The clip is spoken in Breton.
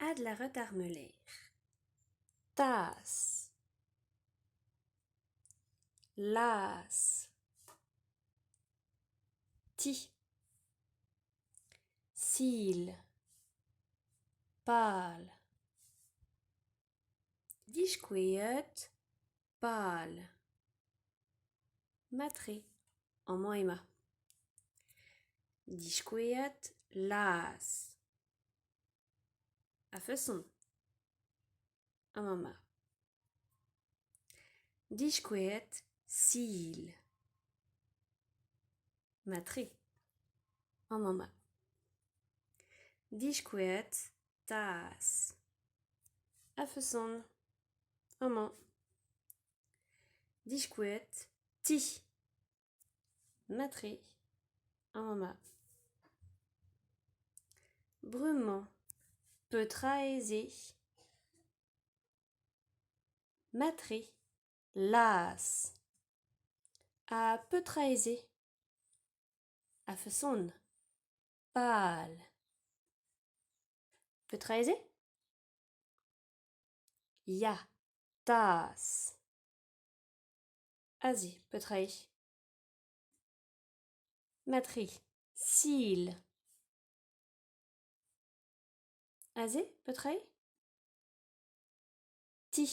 Adlâret ar meuler. Tas. Las. Ti. Sil. Pal. Diskouezet. Pal. Matre. Amañ emañ. Diskouezet las. A-feson. Amañ emañ. Diskouezet sil. Matre. Amañ emañ. Diskouezet tas. A-feson. Amañ. Diskouezet ti. Matre. Amañ emañ. Bremañ. Petra eo se ? Matre. Las. Ha petra eo se ? A-feson. Pal. Petra eo se ? Ya, tas. Aze, petra eo ? Matre. Sil. Aze, petra eo ? Ti.